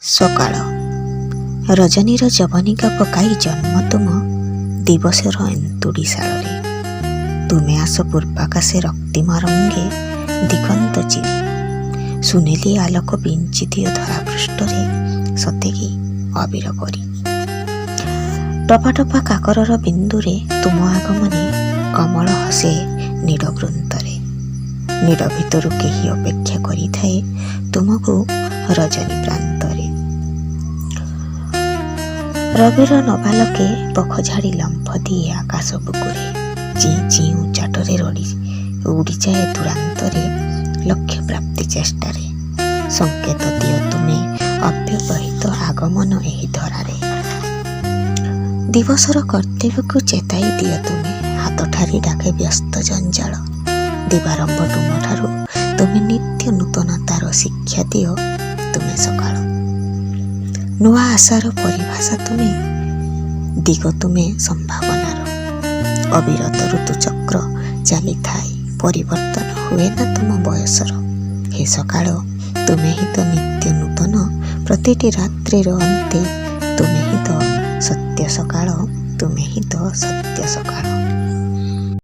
ସକାଳ। ରଜନୀର ଯବନିକା ପକାଇ ଜନ୍ମ ତୁମ ଦିବସର ଏନ୍ତୁଡ଼ିଶାଳରେ। ତୁମେ ଆସ ପୂର୍ବାକାଶେ ରକ୍ତିମ ରଙ୍ଗେ ଦିଗନ୍ତ ଚିରି, ସୁନେଲି ଆଲୋକ ବିଞ୍ଚି ଦିଅ ଧରାପୃଷ୍ଠରେ ସତେ କି ଅବିର ପରି। ଟପା ଟପା କାକରର ବିନ୍ଦୁରେ ତୁମ ଆଗମନେ କମଳ ହସେ ନୀଡ଼ ବୃନ୍ତରେ। ନୀଡ଼ ଭିତରୁ କେହି ଅପେକ୍ଷା କରିଥାଏ ତୁମକୁ ରଜନୀ ପ୍ରାନ୍ତରେ। ରବିର ନବାଲୋକେ ପଖ ଝାଡ଼ି ଲମ୍ଫ ଦିଏ ଆକାଶ ବୁକୁରେ, ଚିଁ ଚିଁ ଉଚ୍ଚାଟରେ ରଡ଼ି ଉଡ଼ିଯାଏ ଦୂରାନ୍ତରେ ଲକ୍ଷ୍ୟ ପ୍ରାପ୍ତି ଚେଷ୍ଟାରେ। ସଂକେତ ଦିଅ ତୁମେ ଅବ୍ୟବହିତ ଆଗମନ ଏହି ଧରାରେ। ଦିବସର କର୍ତ୍ତବ୍ୟକୁ ଚେତାଇ ଦିଅ ତୁମେ, ହାତ ଠାରି ଡାକେ ବ୍ୟସ୍ତ ଜଞ୍ଜାଳ। ଦିବାରମ୍ଭ ତୁମଠାରୁ ତୁମେ ନିତ୍ୟ ନୂତନତାର ଶିକ୍ଷା ଦିଅ ତୁମେ ସକାଳ। ନୂଆ ଆଶାର ପରିଭାଷା ତୁମେ, ଦିଗ ତୁମେ ସମ୍ଭାବନାର। ଅବିରତ ଋତୁଚକ୍ର ଚାଲିଥାଏ, ପରିବର୍ତ୍ତନ ହୁଏ ନା ତୁମ ବୟସର। ହେ ସକାଳ, ତୁମେ ହିଁ ତ ନିତ୍ୟ ନୂତନ ପ୍ରତିଟି ରାତ୍ରିର ଅନ୍ତେ। ତୁମେ ହିଁ ତ ସତ୍ୟ ସକାଳ, ତୁମେ ହିଁ ତ ସତ୍ୟ ସକାଳ।